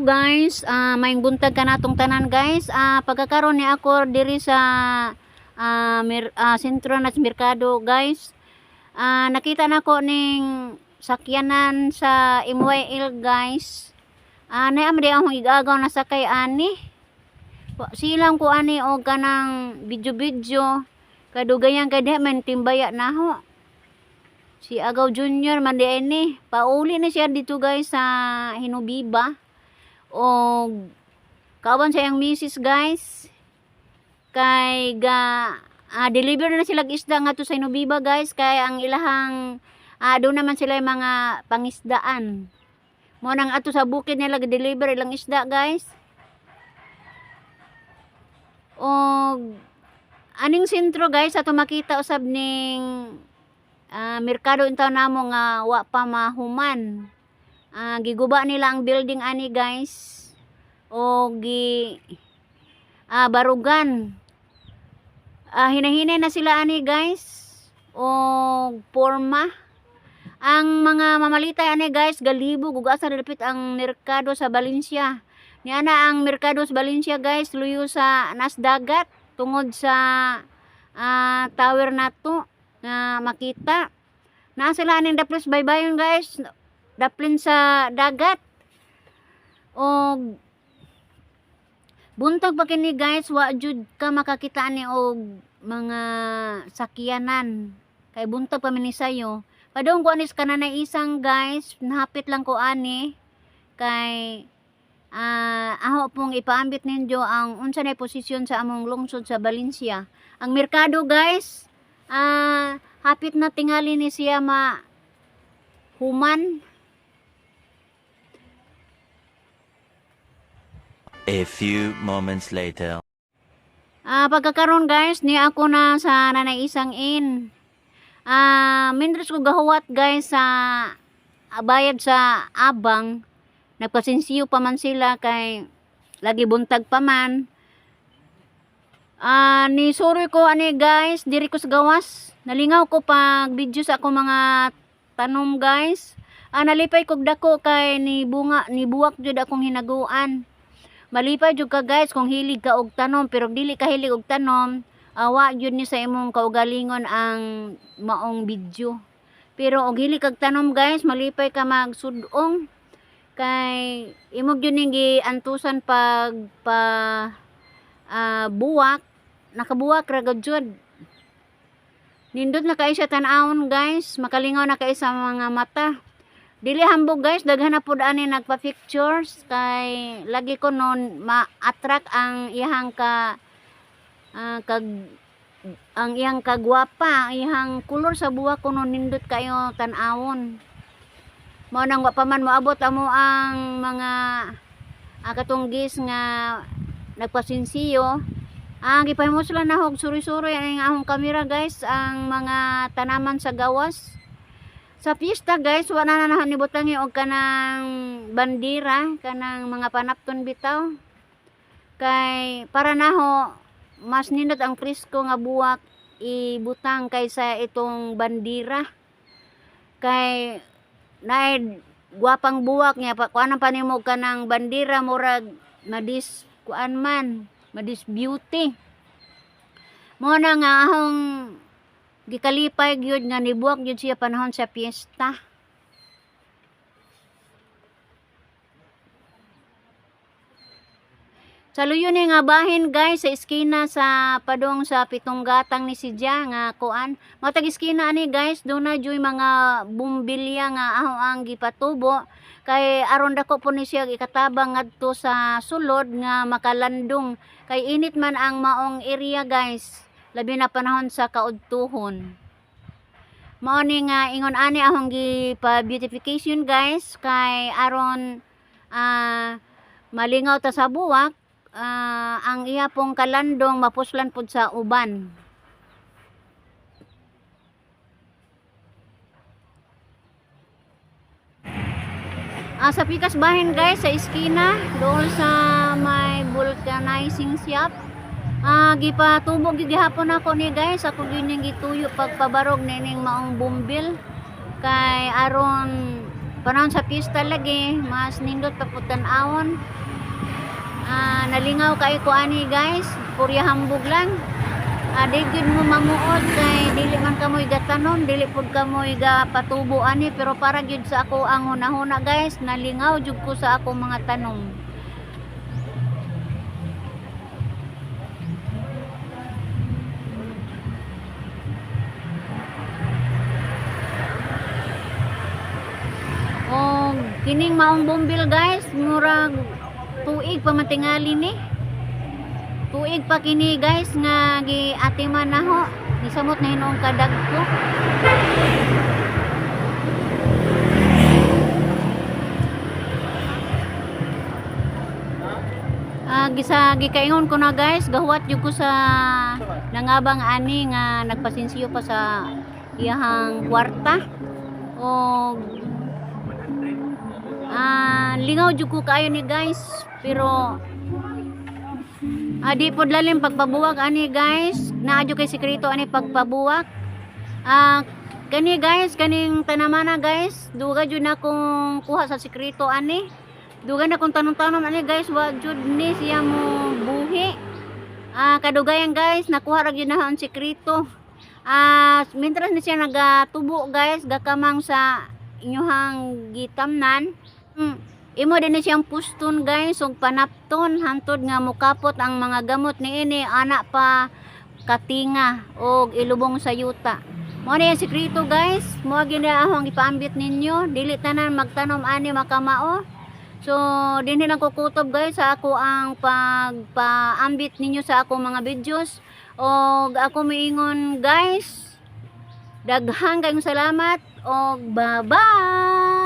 Hello guys, maayong buntag kanatong tanan, guys. Pagkakaron ni ako diri sa sentro na sa merkado, guys. Nakita nako ning sakyanan sa MYL, guys. Naa man di akong igagaw na sakay ani. Silang ko ani og kanang video-video. Kadugayan kay di man timbaya naho. Si Agaw Junior man di ni. Pauli na siya dito, guys, sa Hinubiba. O kauban sa iyang misis, guys. Kay ga deliver na sila isda ngadto sa Hinubiba, guys, kay ang ilahang doon naman sila yung mga pangisdaan. Mo nang ato sa bukid nila deliver ilang isda, guys. Og aning sentro, guys, ato makita usab ning merkado intaw namo nga wa pa mahuman. Giguba nila ang building ani, guys. O gi barugan. Hinahinay na sila ani, guys. O porma. Ang mga mamalitay ani, guys, galibog ug asa dapit ang merkado sa Valencia. Niya na ang merkado sa Valencia, guys, luyo sa nas dagat tungod sa tower nato nga makita. Naa sila aning daplis baybayon, guys, daplin sa dagat. Og buntag pa kini, guys, wa jud ka makakita ani og mga sakyanan. Kay buntag pa man ni sayo. Padung ko ani sa kananay isang, guys, nahapit lang ko ani kay aho pong ipaambit ninyo ang unsa na posisyon sa among lungsod sa Valencia. Ang merkado, guys, hapit na tingali ni siya ma human. A few moments later. Pagkakaroon, guys, ni ako na sa Nanay Isang Inn. Mindres ko gahuwat, guys, sa bayad sa abang, nagpasensiyo pa man sila kay lagi buntag pa man. Ni suroy ko ani, guys, diri ko sa gawas. Nalingaw ko pag video sa ako mga tanom, guys. Nalipay kog dako kay ni bunga ni buwak jud akong hinaguan. Malipay jud ka, guys, kung hilig ka og tanom, pero dili ka hilig og tanom, awa jud ni sa imong kaugalingon ang maong video. Pero og hilig kag tanom, guys, malipay ka magsudong kay imong jud ning giantusan pag pa buwak, nakabuwak ra gud jud. Nindot na kay siya tan-awon, guys, makalingaw na kay sa mga mata. Dili hambog, guys, daghan na pud ani nagpa-pictures kay lagi ko noon ma-attract ang iyang ka kag ang iyang kagwapa, ang iyang kulor sa buwak kuno nindot kayo tan-awon. Mao nang wa pa man moabot amo ang mga katunggis nga nagpasinsiyo. Ang gipahimo sila nahog suroy-suroy ang ahong kamera, guys, ang mga tanaman sa gawas. Sa piyesta, guys, wala na na nibutangi og kanang bandira, kanang mga panapton bitaw. Kay para naho mas nindot ang presko nga buwak ibutang kaysa itong bandira. Kay naay gwapang buwak niya pa kuanan pa nimo kanang bandira, murag madis kuan man, madis beauty. Mo na nga ahong gikalipay gyud nga nibuwak gyud siya panahon sa piyesta. Sa luyo ni nga bahin, guys, sa eskina sa padong sa pitong gatang ni si Ja nga kuan. Matag eskina ani, guys, doon na joy mga bumbilya nga aho ang gipatubo kay aron dako po ni siya ikatabang ngadto sa sulod nga makalandong kay init man ang maong area, guys, labi na panahon sa kaudtuhon. Mao ni nga ingon ani ahong gipa beautification, guys, kay aron malingaw ta sa buwak, ang iya pong kalandong mapuslan pud sa uban. Sa Pikas Bahin, guys, sa eskina doon sa may vulcanizing shop. Gipatubog gyud gihapon ako ni, guys. Ako gyud ning gituyo pagpabarog nining maong bumbil kay aron Panahon sa pista lagi, mas nindot pa pud tan-awon. Nalingaw kaayo ko ani, guys, purya hambog lang. Di gyud mo mamuot kay dili man kamoy gatanom, dili pud kamoy gapatubo ani, pero para gyud sa ako ang hunahuna, guys, nalingaw jud ko sa akong mga tanom. Og kining maong bombil, guys, murag tuig pa man tingali ni. Tuig pa kini, guys, nga giatiman naho. Nisamot na hinuong kadagko. Gisa gikaingon ko na, guys, gahuwat jud ko sa nangabang ani nga nagpasinsiyo pa sa iyahang kwarta. Og lingaw jud ko kaayo ni, guys, pero di pod lalim pagpabuwak ani, guys. Naa jud kay sekreto ani pagpabuwak. Kani, guys, kaning tanamana, guys, duga jud na kong kuha sa sekreto ani. Duga na kong tanom-tanom ani, guys, wa jud ni siya mo buhi. Kadugayan, guys, nakuha ra gyud na ang sekreto. Mientras ni siya nagatubo, guys, gakamang sa inyuhang gitamnan. Imo din ni siyang puston, guys, ug panapton hantod nga mukapot ang mga gamot niini ana pa katinga og ilubong sa yuta. Mao ni ang sekreto, guys. Mao gyud na akong ipaambit ninyo. Dili tanan magtanom ani makamao. So, dinhi lang ko kutob, guys, sa ako ang pagpaambit ninyo sa akong mga videos. Og ako miingon, guys, daghang kayong salamat og bye-bye.